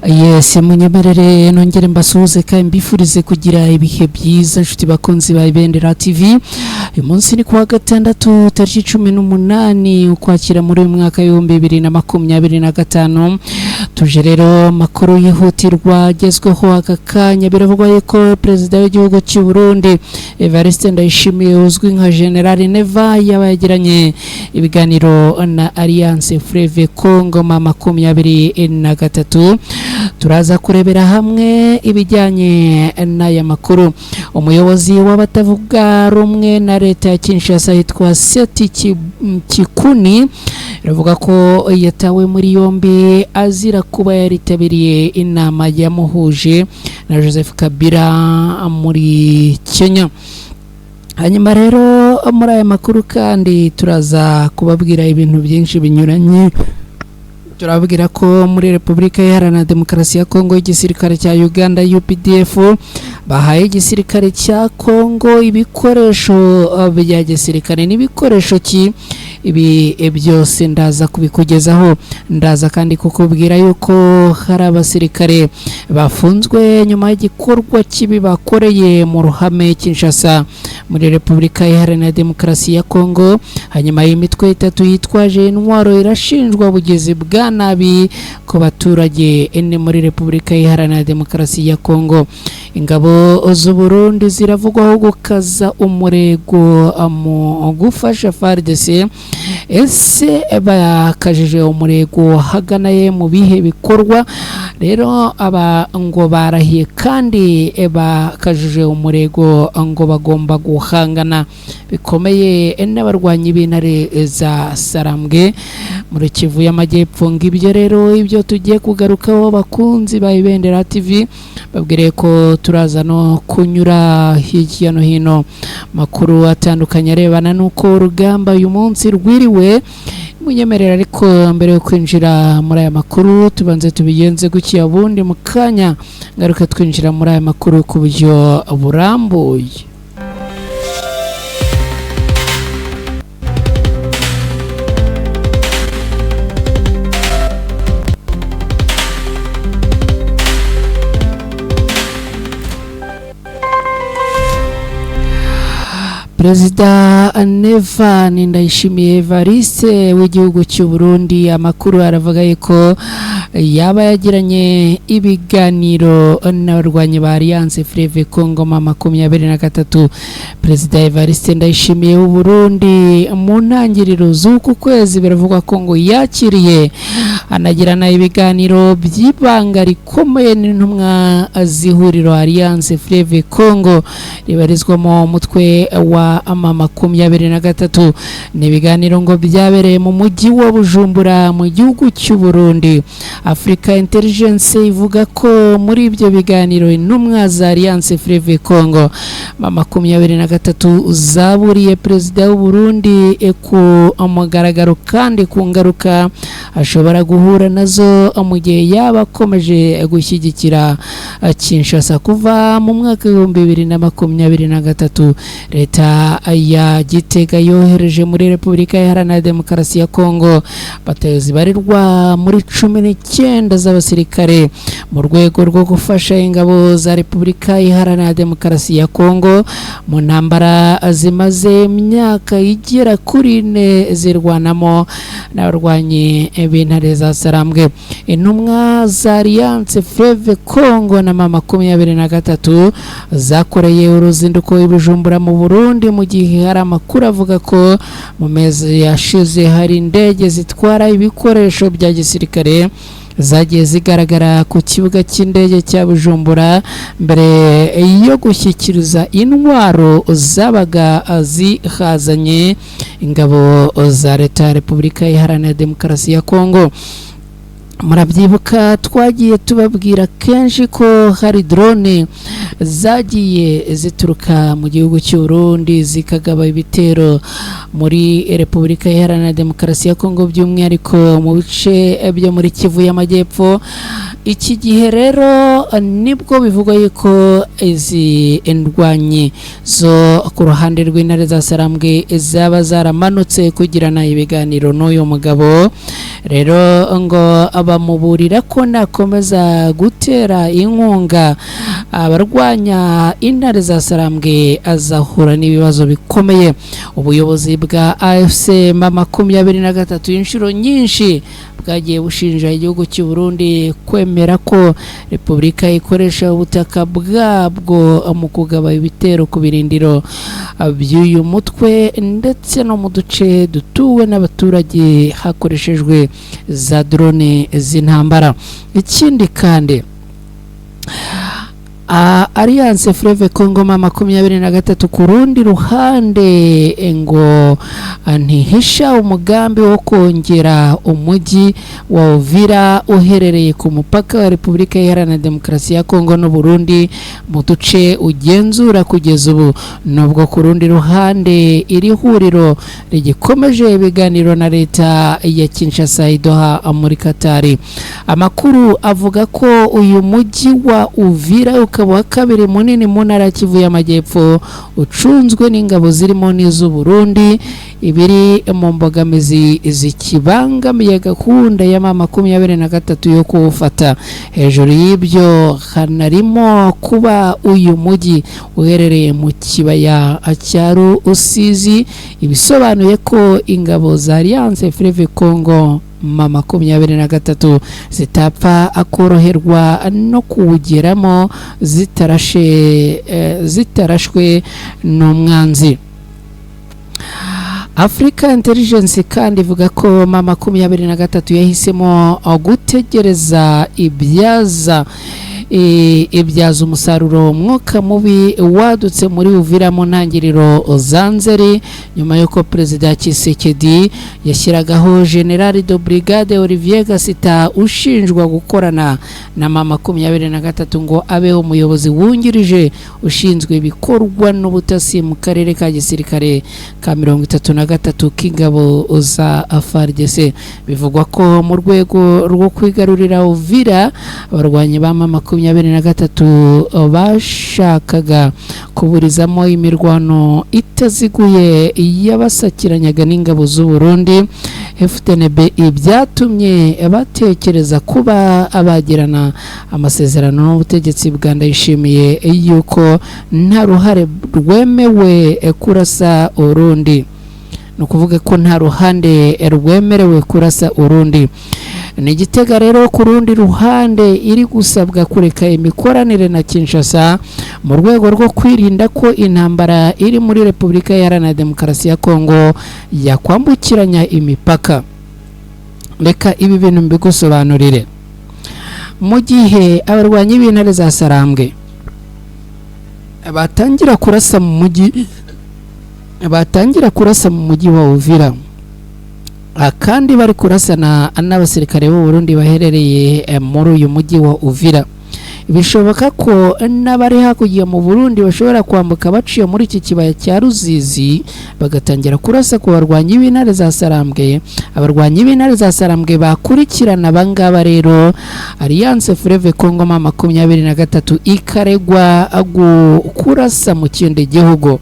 Yes, munyemerere nongere mbasuhuze kandi mbifurize kugira ibihe byiza nshuti bakunzi ba Ibendera TV. Uyu munsi ni kuwa gatandatu tariki 18 Ukwakira muri uyu mwaka 2025. Tuje rero makuru yihutirwa agezweho aka kanya. Biravugwa yuko perezida w'igihugu cy'u Burundi Evariste Ndayishimiye uzwi nka General Neva yaba yagiranye ibiganiro na Alliance Fleuve Congo ma 23. Turaza kurebera hamwe ibijyanye n'aya makuru. Umuyobozi w'abatavuga rumwe na leta ya Kinshasa yitwa Seti Kikuni biravuga ko yatawe muri yombi azira kuba yaritabiriye inama yamuhuje na Joseph Kabila muri Kenya. Hanyuma rero muri aya makuru kandi turaza kubabwira ibintu byinshi binyuranye. Turababwira ko muri Repubulika Iharanira Demokarasi ya Kongo igisirikare cya Uganda UPDF bahaye igisirikare cya Kongo ibikoresho bya gisirikare n'ibikoresho ki ibi byose ndaza kubikugezaho. Ndaza kandi kukubwira yuko hari abasirikare bafunzwe nyuma y'igikorwa kibi bakoreye mu ruhame Kinshasa muri Repubulika Iharanira Demokarasi ya Kongo. Hanyuma y'imitwe itatu yitwaje intwaro irashinjwa ubugizi bwa nabi ku baturage ene muri Repubulika Iharanira Demokarasi ya Kongo. Ingabo z'u Burundi ziravugwaho gukaza umurego mu gufasha FARDC. Ese bakajije umurego hagana ye mu bihe bikorwa? Rero aba ngo barahiye kandi bakajije umurego ngo bagomba guhangana bikomeye n'abarwanyi b'intare za Sarambwe muri Kivu y'Amajyepfo. Ngibyo rero ibyo tugiye kugarukaho bakunzi ba Ibendera TV, babwire ko turaza no kunyura hirya no hino makuru atandukanye arebana n'uko urugamba uyu munsi rwiriwe. Munyemerera ariko mbere yo kwinjira muri aya makuru tubanze tubigenze gutya, ubundi mu kanya ngaruka twinjira muri aya makuru ku buryo burambuye. Perezida Neva Ndayishimiye Evariste w'igihugu cy'u Burundi, amakuru aravuga yuko yaba yagiranye ibiganiro n'abarwanyi ba Alliance Fleuve Congo ma 23. Perezida Evariste Ndayishimiye w'u Burundi mu ntangiriro z'uku kwezi biravugwa ko ngo yakiriye anagirana ibiganiro by'ibanga rikomeye n'intumwa z'ihuriro Alliance Fleuve Congo ribarizwamo umutwe wa ama 23. Ni ibiganiro ngo byabereye mu mujyi wa Bujumbura mu gihugu cy'u Burundi. Africa Intelligence ivuga ko muri ibyo biganiro intumwa za Alliance Fleuve Congo ma 23 zaburiye perezida w'u Burundi ku mugaragaro kandi ku ngaruka ashobora guhura nazo mu gihe yaba akomeje gushyigikira Kinshasa. Kuva mu mwaka 2023 leta ya Gitega yohereje muri Repubulika Iharanira Demokarasi ya Kongo batayo zibarirwa muri 19 z'abasirikare mu rwego rwo gufasha ingabo za Repubulika Iharanira Demokarasi ya Kongo mu ntambara zimaze imyaka igera kuri 4 zirwanamo n'abarwanyi b'intare za Sarambwe. Intumwa za Alliance Fleuve Congo na ma 23 zakoreye uruzinduko i Bujumbura mu Burundi mu gihe hari amakuru avuga ko mu mezi yashize hari indege zitwara ibikoresho bya gisirikare zagiye zigaragara ku kibuga cy'indege cya Bujumbura mbere yo gushyikiriza intwaro zabaga zihazanye ingabo za leta ya Repubulika Iharanira Demokarasi ya Kongo. Murabyibuka twagiye tubabwira kenshi ko hari drone zagiye zituruka mu gihugu cy'u Burundi zikagaba ibitero muri Repubulika Iharanira Demokarasi ya Kongo, by'umwihariko mu bice byo muri Kivu y'Amajyepfo. Iki gihe rero nibwo bivugwa yuko izi ndwanyi zo ku ruhande rw'intare za Sarambwe zaba zaramanutse kugirana ibiganiro n'uyu mugabo. Rero ngo bamuburira ko nakomeza gutera inkunga abarwanya intare za Sarambwe azahura n'ibibazo bikomeye. Ubuyobozi bwa AFC M23 inshuro nyinshi bwagiye bushinja igihugu cy'u Burundi kwemera ko Repubulika ikoresha ubutaka bwabwo mu kugaba ibitero ku birindiro by'uyu mutwe ndetse no mu duce dutuwe n'abaturage hakoreshejwe za drone z'intambara. Ikindi kandi, Alliance Fleuve Congo M23 ku rundi ruhande ngo ntihisha umugambi wo kongera umujyi wa Uvira uherereye ku mupaka wa Repubulika Iharanira Demokarasi ya Kongo n'u Burundi mu duce ugenzura kugeza ubu, nubwo ku rundi ruhande iri huriro rigikomeje ibiganiro na leta ya Kinshasa i Doha muri Katari. Amakuru avuga ko uyu mujyi wa Uvira ukaba wa kabiri munini mu ntara ya Kivu y'Amajyepfo ucunzwe n'ingabo zirimo n'iz'u Burundi, ibiri mu mbogamizi zikibangamiye gahunda ya M23 yo kuwufata. Hejuru y'ibyo hanarimo kuba uyu mujyi uherereye mu kibaya cya Rusizi, ibisobanuye ko ingabo za Alliance Fleuve Congo M23 zitapfa akoroherwa no kuwugeramo zitarashwe n'umwanzi. Africa Intelligence kandi ivuga ko M23 yahisemo gutegereza ibyaza umusaruro umwuka mubi wadutse muri Uvira mu ntangiriro za Nzeri, nyuma y'uko Perezida Tshisekedi yashyiragaho General de Brigade Olivier Gasita ushinjwa gukorana na M23 ngo abe umuyobozi wungirije ushinzwe ibikorwa n'ubutasi mu karere ka gisirikare ka 33 k'ingabo za FARDC. Bivugwa ko mu rwego rwo kwigarurira Uvira, abarwanyi ba M23 bashakaga kuburizamo imirwano itaziguye yabasakiranyaga n'ingabo z'u Burundi FDNB, ibyatumye batekereza kuba abagirana amasezerano n'ubutegetsi bwa Ndayishimiye yuko nta ruhare rwemewe kurasa Urundi. Ni ukuvuga ko nta ruhande rwemerewe kurasa urundi. Ni Gitega rero ku rundi ruhande iri gusabwa kureka imikoranire na Kinshasa mu rwego rwo kwirinda ko intambara iri muri Repubulika Iharanira Demokarasi ya Kongo yakwambukiranya imipaka. Reka ibi bintu mbigusobanurire. Mu gihe abarwanyi b'intare za Sarambwe batangira kurasa mu mujyi wa Uvira, kandi bari kurasana n'abasirikare b'u Burundi baherereye muri uyu mujyi wa Uvira, bishoboka ko n'abari hakurya mu Burundi bashobora kwambuka baciye muri iki kibaya cya Ruzizi bagatangira kurasa ku barwanyi b'intare za Sarambwe. Abarwanyi b'intare za Sarambwe bakurikirana abangaba rero Alliance Fleuve Congo M23 ikaregwa kurasa mu kindi gihugu.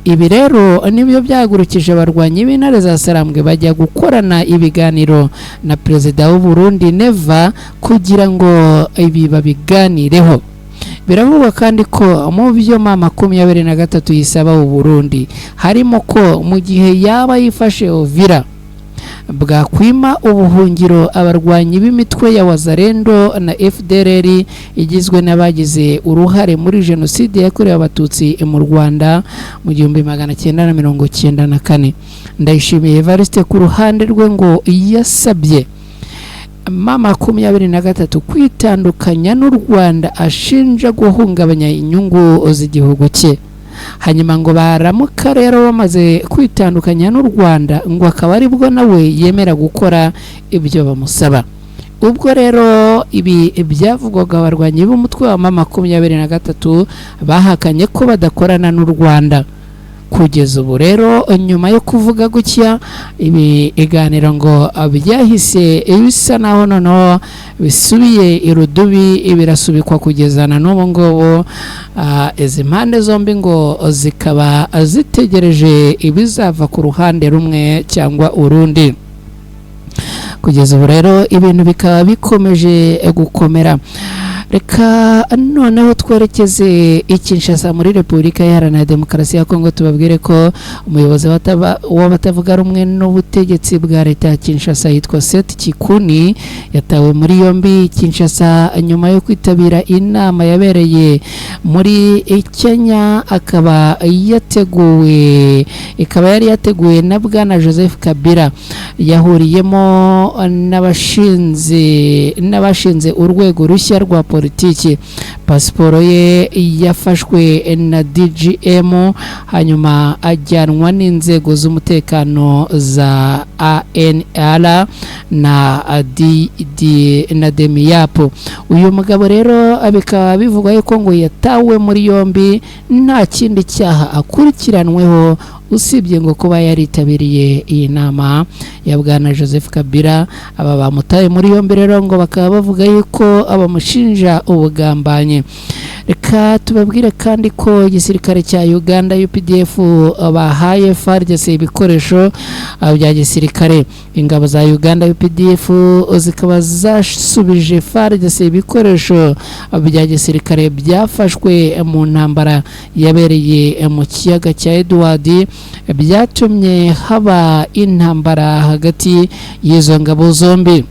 Ibi rero nibyo byahagurukije abarwanyi b'intare za Sarambwe bajya gukorana ibiganiro na Perezida w'u Burundi Neva kugira ngo ibi babiganireho. Biravugwa kandi ko mu byo M23 yisaba u Burundi harimo ko mu gihe yaba yifashe Uvira bwakwima ubuhungiro abarwanyi b'imitwe ya Wazalendo na FDLR igizwe n'abagize uruhare muri jenoside yakorewe Abatutsi mu Rwanda mu 1994. Ndayishimiye Evariste ku ruhande rwe ngo yasabye M23 kwitandukanya n'u Rwanda ashinja guhungabanya inyungu z'igihugu cye. Hanyuma ngo baramuka rero bamaze kwitandukanya n'u Rwanda ngo akaba aribwo nawe yemera gukora ibyo bamusaba. Ubwo rero ibi byavugwaga abarwanyi b'umutwe wa M23 bahakanye ko badakorana n'u Rwanda. Kugeza ubu rero, nyuma yo kuvuga gutya, ibi ibiganiro ngo byahise bisa naho noneho bisubiye irudubi, birasubikwa kugeza na n'ubu ngubu. Izi mpande zombi ngo zikaba zitegereje ibizava ku ruhande rumwe cyangwa urundi. Kugeza ubu rero ibintu bikaba bikomeje gukomera. Reka noneho twerekeze i Kinshasa muri Repubulika Iharanira Demokarasi ya Kongo, tubabwire ko umuyobozi w'abatavuga rumwe n'ubutegetsi bwa leta ya Kinshasa yitwa Seth Kikuni yatawe muri yombi i Kinshasa nyuma yo kwitabira inama yabereye muri Kenya, akaba yateguwe ikaba yari yateguwe na Bwana Joseph Kabila, yahuriyemo n'abashinze urwego rushya rwa politiki. Pasiporo ye yafashwe na DGM, hanyuma ajyanwa n'inzego z'umutekano za ANR na DD na DEMIAP. Uyu mugabo rero bikaba bivugwa yuko ngo yatawe muri yombi nta kindi cyaha akurikiranweho usibye ngo kuba yaritabiriye iyi nama ya Bwana Joseph Kabila. Aba bamutaye muri yombi rero ngo bakaba bavuga yuko abamushinja ubugambanyi. Reka tubabwire kandi ko igisirikare cya Uganda UPDF bahaye FARDC ibikoresho bya gisirikare. Ingabo za Uganda UPDF zikaba zasubije FARDC ibikoresho bya gisirikare byafashwe mu ntambara yabereye mu kiyaga cya Edward, byatumye haba intambara hagati y'izo ngabo zombi.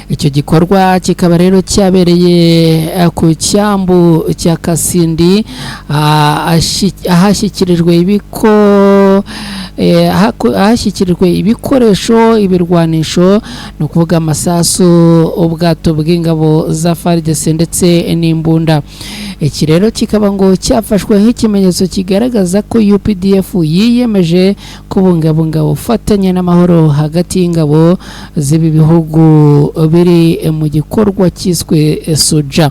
Icyo gikorwa kikaba rero cyabereye ku cyambu cya Kasindi, ahashyikirijwe ibikoresho, ibirwanisho, ni ukuvuga amasasu, ubwato bw'ingabo za FARDC ndetse n'imbunda. Iki rero kikaba ngo cyafashwe nk'ikimenyetso kigaragaza ko UPDF yiyemeje kubungabunga ubufatanye n'amahoro hagati y'ingabo z'ibi bihugu biri mu gikorwa cyiswe Suja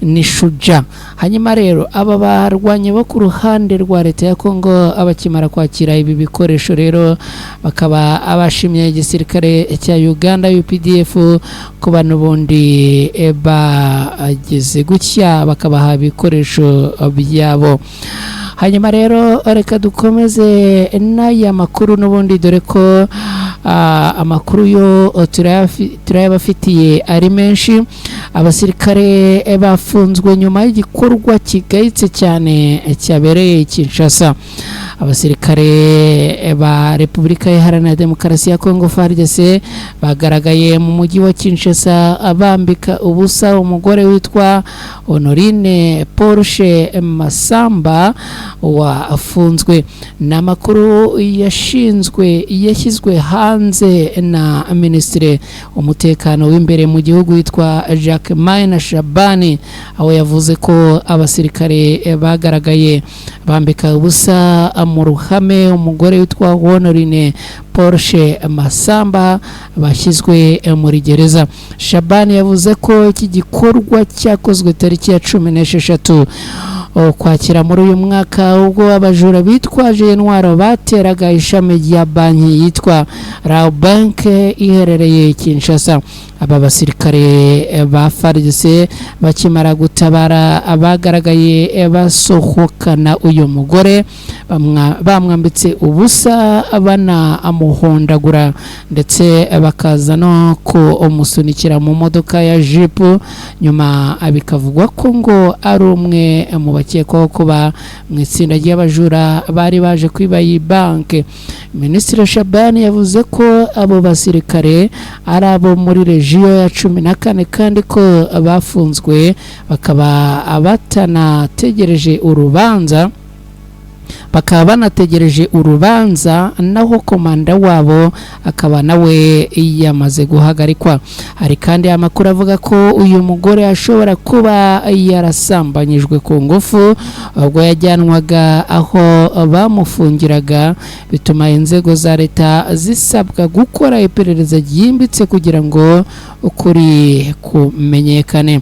ni Shuja. Hanyuma rero aba barwanyi bo ku ruhande rwa leta ya Kongo abakimara kwakira ibi bikoresho rero bakaba abashimye igisirikare cya Uganda UPDF kuba n'ubundi bageze gutya bakabaha ibikoresho byabo. Hanyuma rero reka dukomeze n'aya makuru n'ubundi, dore ko amakuru yo turayabafitiye ari menshi. Abasirikare bafunzwe nyuma y'igikorwa kigayitse cyane cyabereye i Kinshasa. Abasirikare ba Repubulika Iharanira Demokarasi ya Kongo FARDC bagaragaye mu mujyi wa Kinshasa bambika ubusa umugore witwa Honorine Porsche Masamba wafunzwe. Ni amakuru yashyizwe hanze na Minisitiri umutekano w'imbere mu gihugu witwa Jacques Maina Shabani, aho yavuze ko abasirikare bagaragaye bambika ubusa mu ruhame umugore witwa Honorine Porsche Masamba bashyizwe muri gereza. Shabani yavuze ko iki gikorwa cyakozwe tariki ya 16 Ukwakira muri uyu mwaka, ubwo abajura bitwaje intwaro bateraga ishami rya banki yitwa Rawbank iherereye Kinshasa. Aba basirikare ba FARDC bakimara gutabara abagaragaye basohokana uyu mugore bamwambitse ubusa, banamuhondagura, ndetse bakaza no kumusunikira mu modoka ya jipu. Nyuma bikavugwa ko ngo ari umwe mu bakekwaho kuba mu itsinda ry'abajura bari baje kwiba iyi banki. Minisitiri Shabani yavuze ko abo basirikare ari abo muri regiyo ya 14 kandi ko bafunzwe bakaba batanategereje urubanza, bakaba banategereje urubanza, naho komanda wabo akaba nawe yamaze guhagarikwa. Hari kandi amakuru avuga ko uyu mugore ashobora kuba yarasambanyijwe ku ngufu ubwo yajyanwaga aho bamufungiraga, bituma inzego za leta zisabwa gukora iperereza ryimbitse kugira ngo ukuri kumenyekane.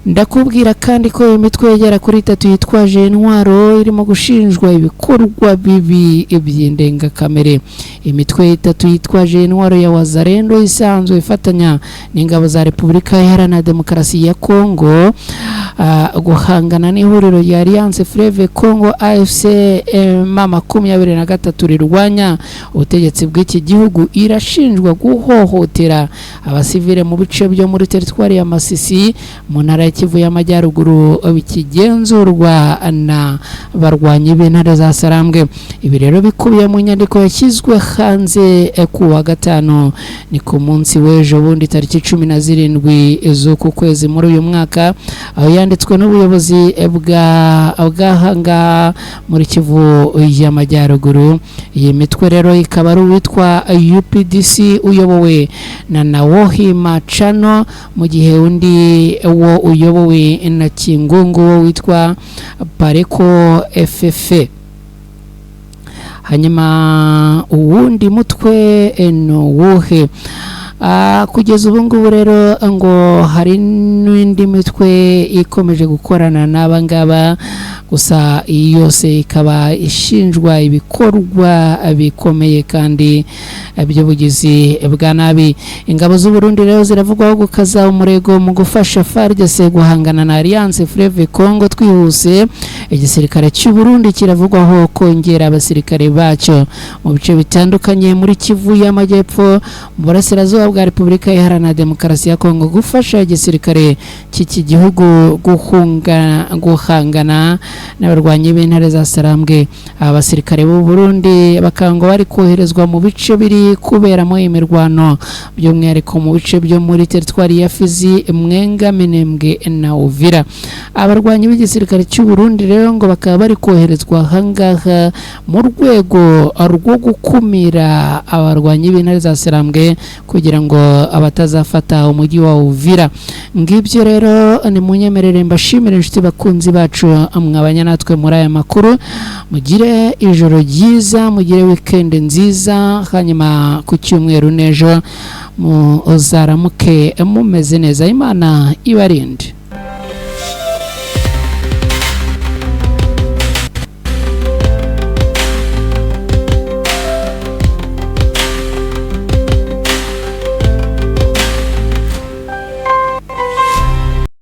Ndakubwira kandi ko imitwe igera kuri itatu yitwaje intwaro irimo gushinjwa ibikorwa bibi by'indengakamere. Imitwe itatu yitwaje intwaro ya Wazalendo isanzwe ifatanya n'ingabo za Repubulika Iharanira Demokarasi ya Kongo guhangana n'ihuriro rya Alliance Fleuve Congo AFC M23 rirwanya ubutegetsi bw'iki gihugu, irashinjwa guhohotera abasivile mu bice byo muri teritwari ya Masisi mu ntara ya Kivu y'Amajyaruguru bikigenzurwa na barwanyi b'intare za Sarambwe. Ibi rero bikubiye mu nyandiko yashyizwe hanze ku wa gatanu, ni ku munsi w'ejo bundi tariki 17 z'uku kwezi muri uyu mwaka, aho yanditswe n'ubuyobozi bw'ahangaha muri Kivu y'Amajyaruguru. Iyi mitwe rero ikaba ari uwitwa UPDC uyobowe na Nawohi Machano, mu gihe undi wo uyobowe na Kingungu wo witwa Pareko FF. Hanyuma uwundi mutwe ni uwuhe? Kugeza ubu ngubu rero ngo hari n'indi mitwe ikomeje gukorana n'aba ngaba, gusa iyi yose ikaba ishinjwa ibikorwa bikomeye kandi by'ubugizi bwa nabi. Ingabo z'u Burundi rero ziravugwaho gukaza umurego mu gufasha FARDC guhangana na Alliance Fleuve Congo. Twihuse, igisirikare cy'u Burundi kiravugwaho kongera abasirikare bacyo mu bice bitandukanye muri Kivu y'Amajyepfo, mu burasirazuba bwa Repubulika Iharanira Demokarasi ya Kongo, gufasha igisirikare cy'iki gihugu guhangana n'abarwanyi b'intare za Sarambwe. Aba basirikare b'u Burundi bakaba ngo bari koherezwa mu bice biri kuberamo imirwano, by'umwihariko mu bice byo muri teritwari ya Fizi, Mwenga, Minembwe na Uvira. Abarwanyi b'igisirikare cy'u Burundi rero ngo bakaba bari koherezwa ahangaha mu rwego rwo gukumira abarwanyi b'intare za Sarambwe kugira ngo abatazafata umujyi wa Uvira. Ngibyo rero, ni munyemerere mbashimire inshuti bakunzi bacu mwabanya natwe muri aya makuru. Mugire ijoro ryiza, mugire weekend nziza, hanyuma ku cyumweru n'ejo muzaramuke mumeze neza. Imana ibarinde.